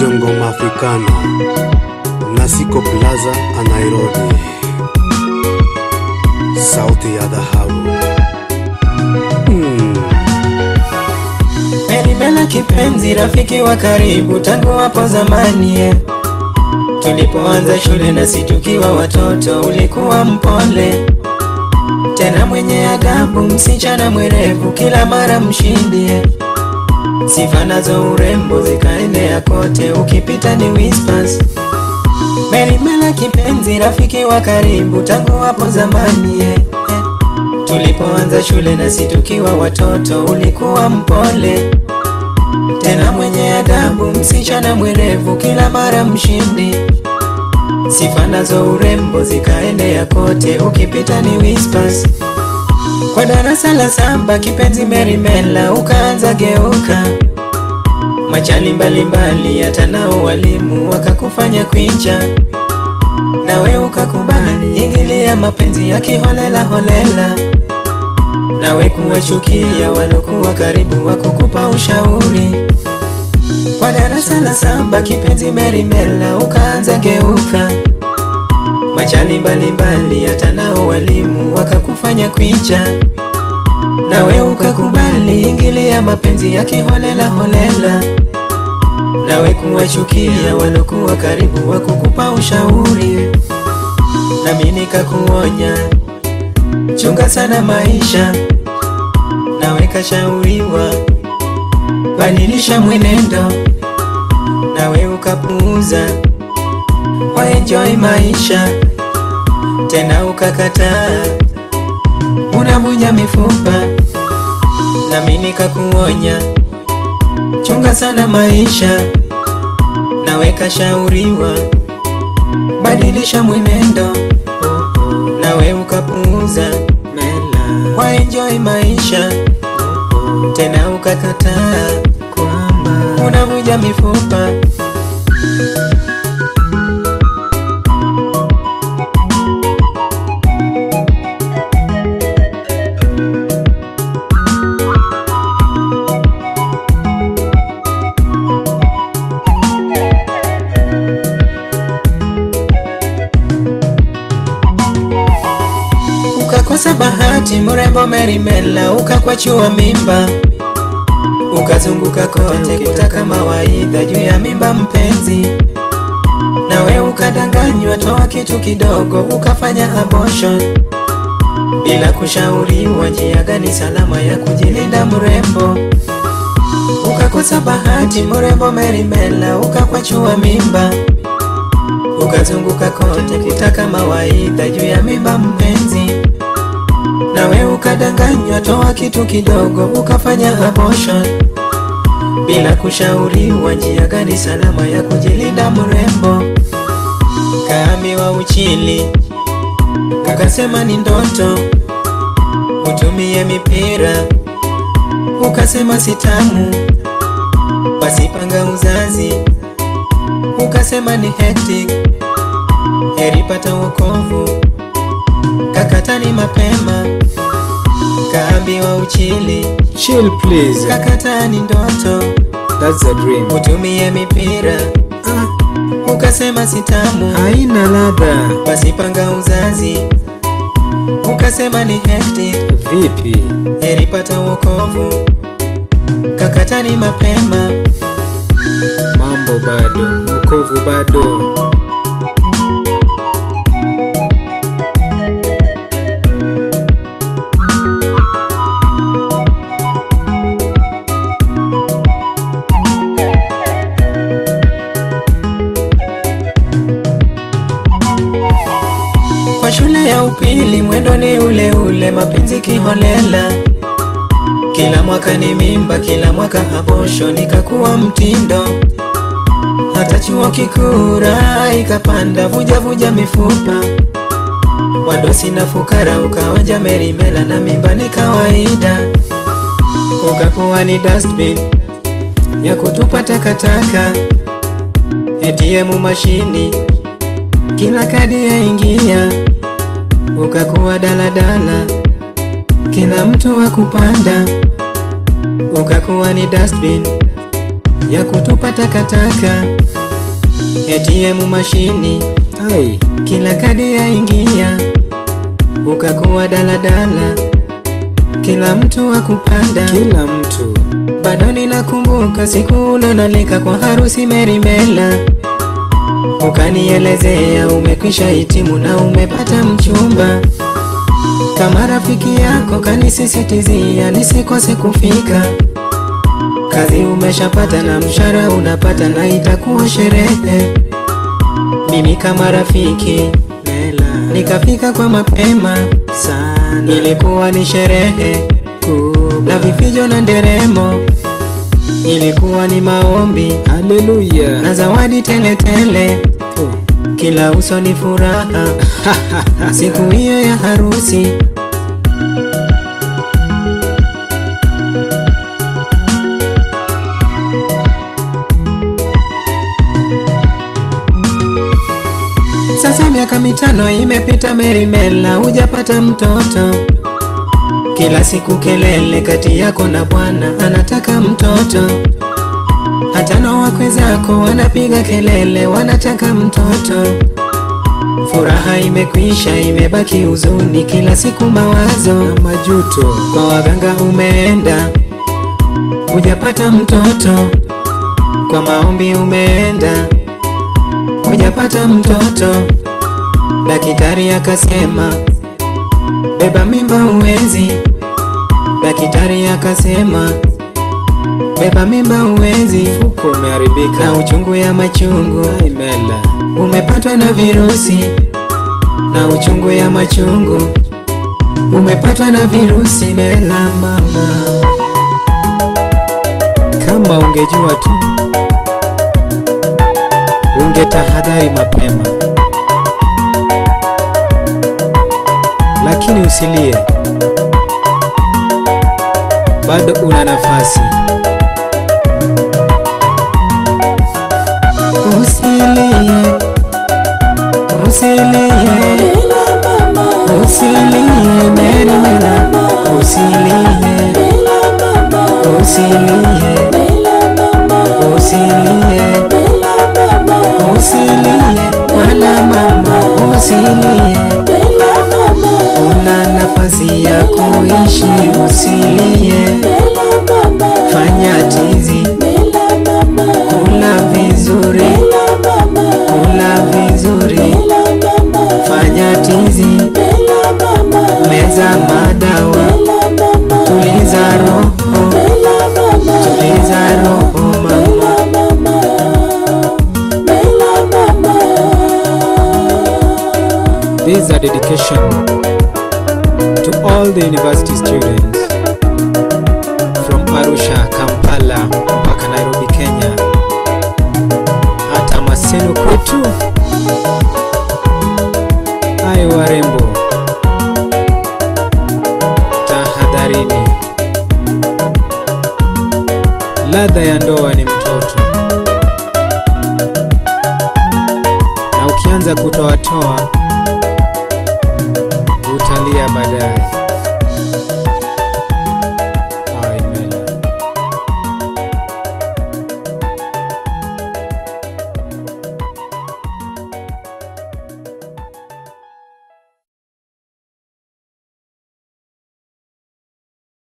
Radio Ngoma Africana, Nasiko Plaza a Nairobi, sauti ya dhahabu. Merimela kipenzi, rafiki wa karibu tangu hapo zamani. Tulipoanza shule na si tukiwa watoto, ulikuwa mpole tena mwenye adabu, msichana mwerevu, kila mara mshindi. Sifa nazo urembo zikaenea kote, ukipita ni whispers. Merimela kipenzi, rafiki wa karibu tangu hapo zamani. Tulipoanza shule na si tukiwa watoto, ulikuwa mpole tena mwenye adabu, msichana mwerevu, kila mara mshindi. Sifa nazo urembo zikaenea kote, ukipita ni whispers. Kwa darasa la 7 kipenzi Merimela ukaanza geuka, machali mbalimbali hata nao walimu wakakufanya kwicha, nawe ukakubali ingilia mapenzi ya kiholela holela, nawe kuwachukia walokuwa karibu wakukupa ushauri. Kwa darasa la 7 kipenzi Merimela ukaanza geuka, machali mbalimbali hata nao walimu wakakufanya kwicha, nawe ukakubali ingilia mapenzi ya kiholela holela, nawe kuwachukia walokuwa karibu wakukupa ushauri. Nami nikakuonya chunga sana maisha, nawe kashauriwa badilisha mwenendo, nawe ukapuuza wa enjoy maisha, tena ukakataa unavunja mifupa. Nami nikakuonya chunga sana maisha, nawe kashauriwa badilisha mwenendo, nawe ukapuuza wa enjoy maisha, tena ukakataa unavunja mifupa. Ukakosa bahati mrembo Merimela ukakwachua mimba, ukazunguka kote kutaka mawaidha juu ya mimba mpenzi, nawe ukadanganywa toa kitu kidogo ukafanya abortion, bila kushauriwa njia gani salama ya kujilinda mrembo. Ukakosa bahati mrembo Merimela ukakwachua mimba, ukazunguka kote kutaka mawaidha juu ya mimba mpenzi, nawe ukadanganywa toa kitu kidogo ukafanya abortion, bila kushauriwa njia gani salama ya kujilinda mrembo. Kaambiwa uchili ukasema ni ndoto, utumie mipira ukasema sitamu, basi panga uzazi ukasema ni hectic, heri pata wokovu kakatani mapema. Kaambiwa uchili chill please, kakatani ndoto, that's a dream, utumie mipira ukasema sitamu, haina ladha, basi panga uzazi ukasema ni hectic, vipi heri pata wokovu kakatani mapema. Mambo bado, wokovu bado. Kwa shule ya upili mwendo ni ule ule, mapenzi kiholela, kila mwaka ni mimba, kila mwaka abortion ikakuwa mtindo, hata chuo kikuu raha ikapanda, vuja vuja mifupa, wadosi na fukara ukaonja Merimela na mimba ni kawaida, ukakuwa ni dustbin ya kutupa takataka, ATM mashini kila kadi ya ingia, ukakuwa daladala kila mtu wa kupanda, ukakuwa ni dustbin ya kutupa takataka, ATM mashini, Ai, kila kadi ya ingia, ukakuwa daladala, kila mtu akupanda, kila mtu. Bado ninakumbuka siku ulonalika kwa harusi Merimela, ukanielezea umekwisha hitimu na umepata mchumba. Kama rafiki yako kanisisitizia nisikose kufika, kazi umeshapata na mshahara unapata na itakuwa sherehe. Mimi kama rafiki Mela, nikafika kwa mapema sana, ilikuwa ni sherehe kubwa. na vifijo na nderemo, ilikuwa ni maombi Haleluya. na zawadi tele tele, Oh. kila uso ni furaha siku hiyo ya harusi. Sasa miaka 5 imepita Merimela, hujapata mtoto. Kila siku kelele kati yako na bwana, anataka mtoto. Hata na wakwe zako wanapiga kelele, wanataka mtoto. Furaha imekwisha, imebaki huzuni, kila siku mawazo Na majuto. Kwa waganga umeenda, hujapata mtoto. Kwa maombi umeenda, hujapata mtoto. Daktari akasema beba mimba huwezi. Daktari akasema beba mimba huwezi. Mfuko umeharibika. Na uchungu ya machungu, Ai, Mela, umepatwa na virusi. Na uchungu ya machungu, umepatwa na virusi. Mela mama, kama ungejua tu ungetahadhari mapema. Lakini usilie, bado una nafasi. Usilie, usilie, usilie Merimela, usilie, usilie, usilie, usilie wala mama, usilie. Una nafasi ya kuishi, usilie. Fanya tizi, kula vizuri, kula vizuri, fanya tizi, meza madawa, tuliza roho, tuliza roho mama. This is a dedication to all the university students from Arusha, Kampala mpaka Nairobi, Kenya, hata Maseno kwetu. Ayo warembo, tahadharini, ladha ya ndoa ni mtoto, na ukianza kutoatoa utalia baadaye.